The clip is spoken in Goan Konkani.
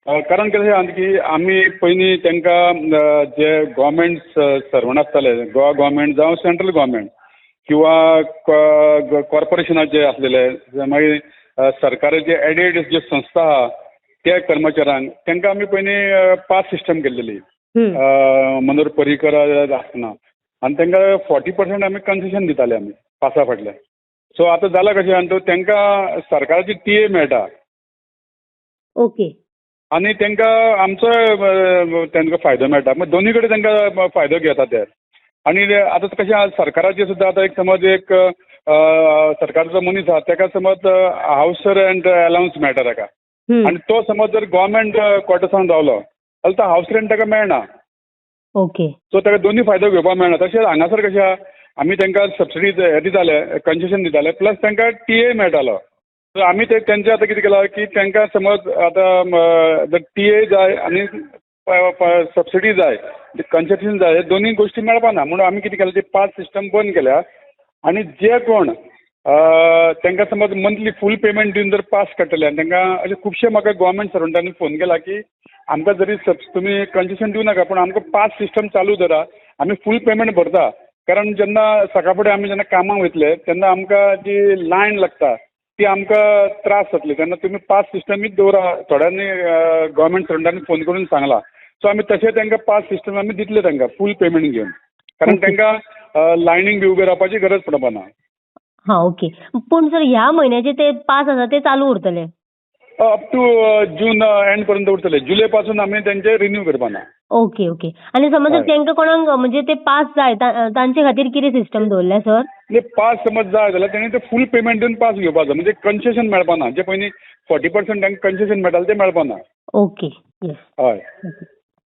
कारण कशें आहा की आमी पयलीं तांकां जे गोवोरमेंट सर्वंट आसताले, गोवा गोवोरमेंट जावं सेंट्रल गोवोरमेंट किंवा कॉर्पोरेशनाचे आसलेले, मागीर सरकाराचे एडेड जे संस्था आहा त्या कर्मचाऱ्यांक तांकां आमी पयलीं पास सिस्टम केल्लेली मनोहर पर्रीकर आसतना, आनी तांकां 40% आमी कन्सेशन दिताले आमी पासा फाटल्यान. सो आतां जालां कशें आनी तो तांकां सरकाराची टी ए मेळटा. ओके. आनी तांकां आमचो तांकां फायदो मेळटा. मागीर दोनी कडेन तांकां फायदो घेता ते. आनी आतां कशें आहा सरकाराचे सुद्दां आतां एक समज एक सरकारचो मनीस आहा ताका समज हावस रेंट अलावन्स मेळटा ताका, आनी तो समज जर गोवोरमेंट क्वॉर्टर्सान रावलो जाल्यार तो हावस रेंट ताका मेळना. ओके. सो ताका दोनूय फायदो घेवपाक मेळना. तशेंच हांगासर कशें आहा आमी तांकां सबसिडी हे दिताले, कन्सेशन दिताले, प्लस तांकां टी ए मेळटालो. सो आमी ते तेंचे आतां कितें केलां की तांकां समज आतां जर टी ए जाय आनी सबसिडी जाय, कन्सेशन जाय, दोनूय गोश्टी मेळपा ना. म्हणून आमी कितें केलां ती पास सिस्टम बंद केल्या आनी जे कोण तांकां समज मंथली फूल पेमेंट दिवन जर पास काडटले, आनी तांकां अशे खुबशे म्हाका गोवोरमेंट सर्वंटांनी फोन केला की आमकां जरी तुमी कन्सेशन दिवं नाका पूण आमकां पास सिस्टम चालू दवरा, आमी फूल पेमेंट भरता. कारण जेन्ना सकाळ फुडें आमी जेन्ना कामाक वयतले तेन्ना आमकां जी लायन लागता ती आमकां त्रास जातले, तेन्ना तुमी पास सिस्टमीच दवरा. थोड्यांनी गोवोरमेंट सर्वंटांनी फोन करून सांगला. सो आमी तशें तांकां पास सिस्टम आमी दितले तांकां फूल पेमेंट घेवन, कारण तांकां लायनीक बी उबे रावपाची गरज पडपा ना. हां ओके. पूण सर ह्या म्हयन्याचे ते पास आसा ते चालू उरतले अप टू जून एंड पर्यंत उरतले. जुलय पासून आमी तेंचे रिन्यू करपा ना. Okay okay. आनी समज जर तांकां कोणाक म्हणजे ते पास जाय तांचे खातीर कितें सिस्टम दवरल्या सर? न्ही, पास समज जाय जाल्यार तेणी ते फूल पेमेंट दिवन पास घेवपाचो, म्हणजे कन्सेशन मेळपा ना. जे पयलीं 40% तांकां कन्सेशन मेळटालें तें मेळपा ना. ओके. हय.